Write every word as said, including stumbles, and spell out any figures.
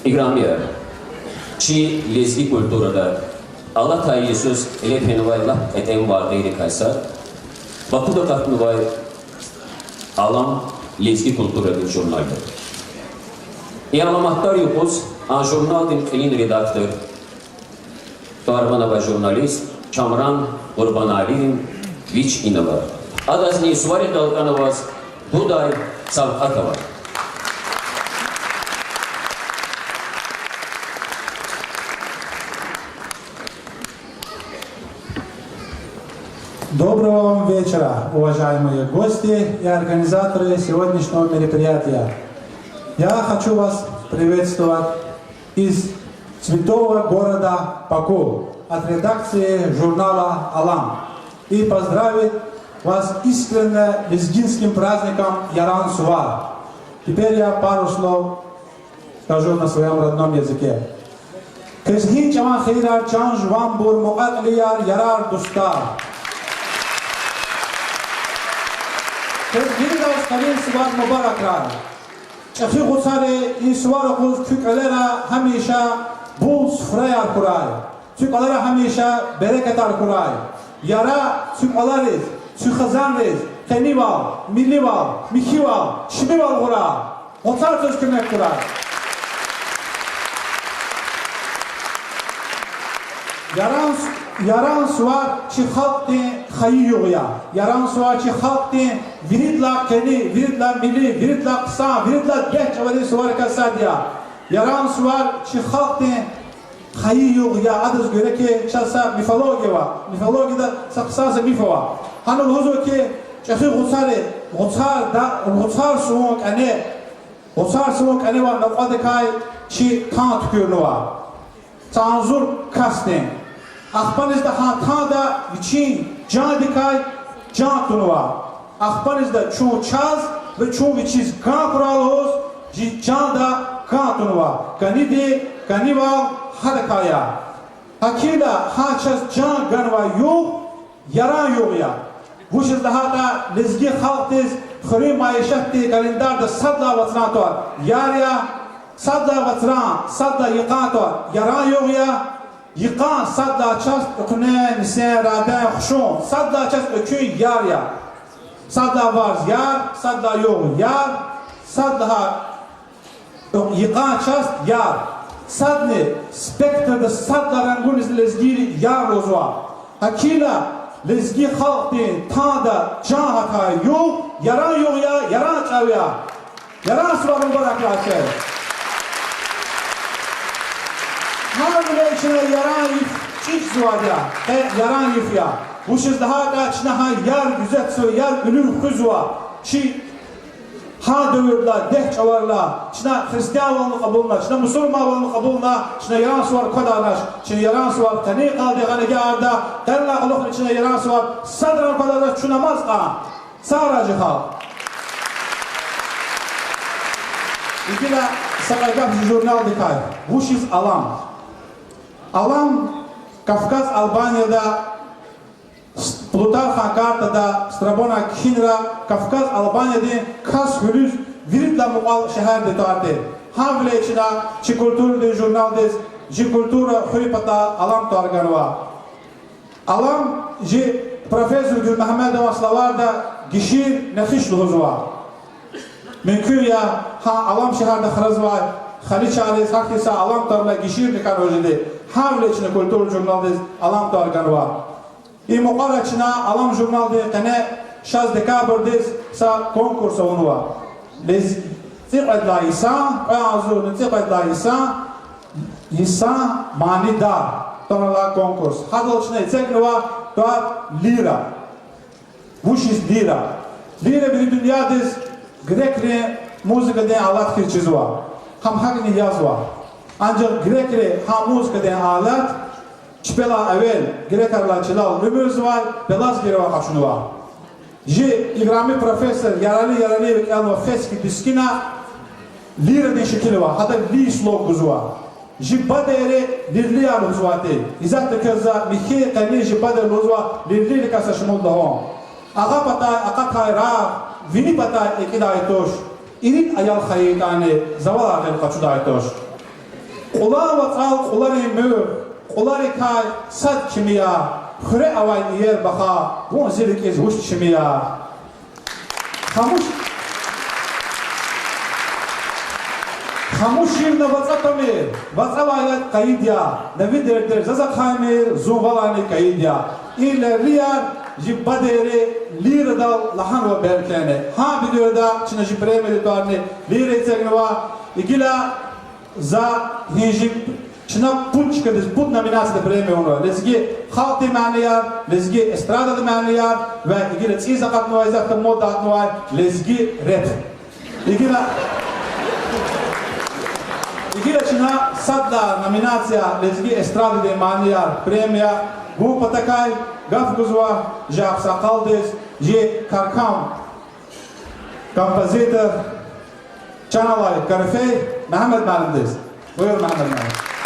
Играмияр, чи лезги культурада алатай йисуз кьиле фенвай лап кьетӀен вакъиайрикай сад Бакуда акъатнавай Алам лезги культурадин журнал я. И аламатдар юкъуз а журналдин кьилин редактор, тӀвар-ван авай журналист Камран Къурбаналиевич ина ава. Адазни и суварихъ галкӀана аваз гудай савкьват ава. Доброго вам вечера, уважаемые гости и организаторы сегодняшнего мероприятия. Я хочу вас приветствовать из цветного города Баку от редакции журнала «Алам» и поздравить вас искренне лезгинским праздником Яран-Сувар. Теперь я пару слов скажу на своём родном языке. Квез гьи чӀаван хийирар, чан жуванбур, мукьва-кьилияр, ярар, дустар. Квез гьиниз къалин сувар мубаракрай. ЧӀехи гъуцари и сувар юкъуз куь кӀвалера гьамиша бул суфраяр хьурай. Куь кӀвалера гьамиша берекатар хьурай. Яра куь кӀвалериз, куь хизанриз къенивал, милливал, михьивал, чимивал гъурай. Гъуцар квез куьмек хьурай. Яран, Яран-Сувар чи халкьдин хайи югъ я. Яран-Сувар чи халкьдин виридалай къени, виридалай милли, виридалай хъсан, виридалай дегь чӀаварин суварикай сад я. Яран-Сувар чи халкьдин хайи югъ я, адаз гуьре хьи, чаз са мифология ава, мифологияда са хъсан са миф ава. Гьана лугьузва хьи, чӀехи гъуцари, гъуцар да, гъуцар сувун кӀане, гъуцар сувун кӀаневай накьвадикай чи тан туькӀуьрнава. Цанзур касдин. Ахпанизда гьа танда вичин жандикай жан тунва. Ахпанизда чун чаз ва чун вичиз кӀан хьурай лугьуз, чи жанда кӀан тунва. КӀаниди, кӀанивал гьадакай я. Гьакӏ хьайила, гьа чаз жан ганвай югъ Яран югъ я. Вучиз лагьайтӏа лезги халкьдиз хуьруьн майишатдин календарда сад лагьай вацран тӏвар Яр я, сад лагьай вацран, сад лагьай йикъан тӏвар Яран югъ я, йикъан сад лагьай часть экуьнин, нисин, раден, хушун, сад лагьай часть экуьн яр я. Сад лагьай варз яр, сад лагьай югъ яр, сад лагьай йикъан часть яр. Садни спектрда сад лагьай рангуниз лезгийри яр лугьузва. Гьакӏ хьайила лезги халкьдин танда жан гьатай югъ Яран югъ я, Яран чӏав я. Яран сувар мубаракрай квез. Гьавиляй чна Яран йиф чӏичӏзавайди я, къе Яран йиф я. Вучиз лагьайтӏа чна гьа яр гуьзетзава, яр уьлуьв хуьзва. Чи гьа девирдилай, дегь чӏаварилай, чна христианвални кьабулна, чна мусурманвални кьабулна, чна Яран сувар квадарнач, чна Яран сувар къенин къалди гъана гьарда, къенлай кьулухъни чна Яран сувар садрани квадарнач, чун амаз кьан. Сагърай чи халкь. Гила са кьве гаф журналдикай. Вучиз Алам? Алам Кавказ Албанияда Плутархан картада, Страбонан кхьинра Кавказ Албаниядин Кас гьуьлуьз виридалай мукьвал шегьердин тӏвар тир. Гьавиляй чна чи культурадин журналдиз жи культура хуьн патал Алам тӏвар ганва. Алам жи профессор Гуьлмегьамедован словарда гишир, нехиш лугьузва. Мумкин я, гьа Алам шегьерда хразвай халичайриз гьахьтин са Алам тӏварунай гиширни хьанва жеди. Гьавиляй чна культура журналдиз Алам тӏвар ганва. И мукьвара чна Алам журналдин къене шаз декабрдиз са конкурс авунва. Лез-, цӏикьвед лагьай йисан, кьве агъзурни цӏикьвед лагьай йисан, Йисан манидар тӏвар алай конкурс. Гьадал чна эцигнава тӏвар лира. Вучиз лира? Лира вири дуьньядиз грекрин музыкадин алат хьиз чизва. Гьам гьакӏни язва. Анжах грекри гьа музыкадин алат чпелай эвел, грекрилай чилел уьмуьрзавай Пелаз гиревай къачунва. Жи играми профессор Ярали Яралиева кӏелнавай фески дискина лирадин шикил ава, гьада ли слог гузва. Жи бадейри лирлияр лугьузвайди. Исятда квез за михьи, къени жи бадейри лугьузва, лирлийрикай са шумуд лугьун. Агъа патай акъатай рагъ, вини патай экӏидай туш. Ирид аял хьайитӀани, завалай гъил къачудай туш. Кьулан вацӀал кьуларин муьгъ, кьуларикай сад кими я, хуьре авай иер баха, вун зи рикӀиз вуч чими я. Хамуш, хамуширна вацӀа тамир, вацӀалай яд къайид я, на ви дердер заз ахъаймир, зун валайни кайид я. И лерияр жи бадейри лирадал лагьанва белки яни. Гьа бедерда чна жи премияди тӀварни лира эцигнава, и гила за гьи жи чна пуд чкадиз, пуд номинацияда премия авунва. Лезги халкьдин манияр, лезги эстрададин манияр ва и гила цӀийиз акъатнавай, исятда модада авунвай лезги рэп. И гила, и гила чна сад лагьай номинация лезги эстрададин манияр премия гун патакай гаф гузва жи агъсакъалдиз, жи каркам композитор, чан алай корифей Мегьамед муаллимдиз. Буюр, Мегьамед муаллим.